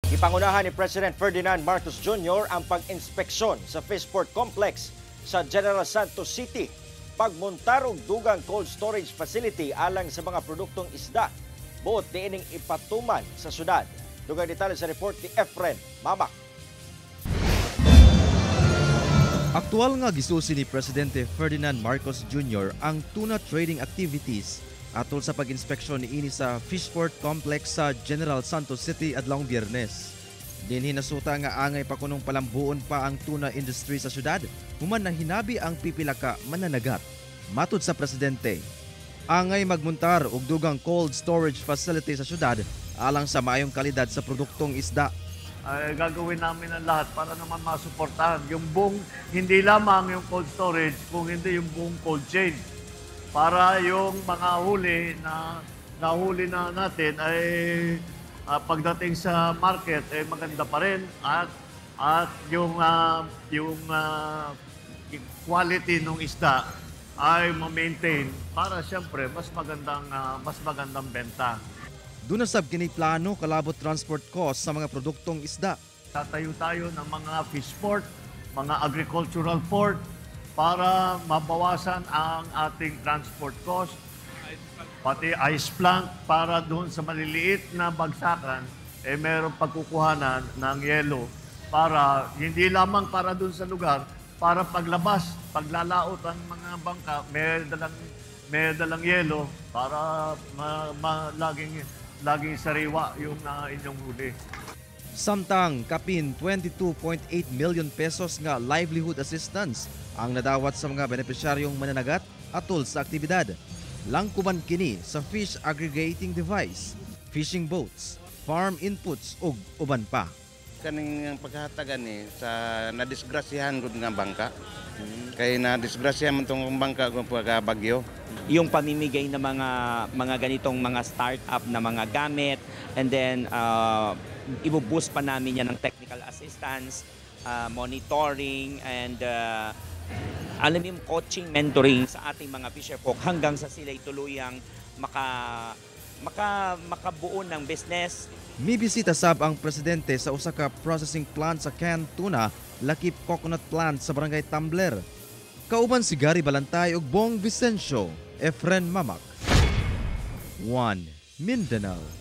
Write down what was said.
Gipangunahan ni President Ferdinand Marcos Jr. ang pag-inspeksyon sa Fishport Complex sa General Santos City. Pagmontar og dugang cold storage facility alang sa mga produktong isda. Buot niining ipatuman sa syudad. Dugang detalye sa report ni Efren Mamak. Aktual nga gisusi ni Presidente Ferdinand Marcos Jr. ang tuna trading activities atol sa pag-inspeksyon niini sa Fishport Complex sa General Santos City adlawng Biyernes. Dinhi nasuta nga angay pa kunong palambuon pa ang tuna industry sa syudad, human na hinabi ang pipila ka mananagat. Matud sa presidente, angay magmuntar og dugang cold storage facility sa syudad alang sa maayong kalidad sa produktong isda. Ay gagawin namin ang lahat para naman masuportahan yung buong, hindi lamang yung cold storage, kung hindi yung buong cold chain. Para yung mga huli na nahuli na natin ay pagdating sa market ay maganda pa rin at yung quality ng isda ay ma-maintain para siyempre mas magandang benta. Duna sab kini plano kalabot transport cost sa mga produktong isda. Tatayo tayo ng mga fish port, mga agricultural port para mabawasan ang ating transport cost. Pati ice plant para doon sa maliliit na bagsakan, eh meron pagkukuhanan ng yelo para hindi lamang para doon sa lugar, para paglabas, paglalaot ang mga bangka, may dalang yelo para laging sariwa yung inyong huli. Samtang kapin 22.8 million pesos nga livelihood assistance ang nadawat sa mga benepisyaryong mananagat atol sa aktibidad. Langkuban kini sa fish aggregating device, fishing boats, farm inputs ug uban pa. Kaning pagkahatagan ni sa nadisgrasyahan gud nga bangka. Kay nadisgrasya man tong bangka kung pagka bagyo. Yung pamimigay ng mga ganitong mga startup na mga gamit and then ibu-boost pa namin yan ng technical assistance, monitoring and alam mo yung coaching, mentoring sa ating mga fisher folk hanggang sa sila'y tuluyang maka maka makabuo ng business. Mibisita sab ang presidente sa usa ka processing plant sa canned tuna lakip coconut plant sa Barangay Tambler. Kauban si Gary Balantay ug Bong Vicencio, Efren Mamak. 1 Mindanao.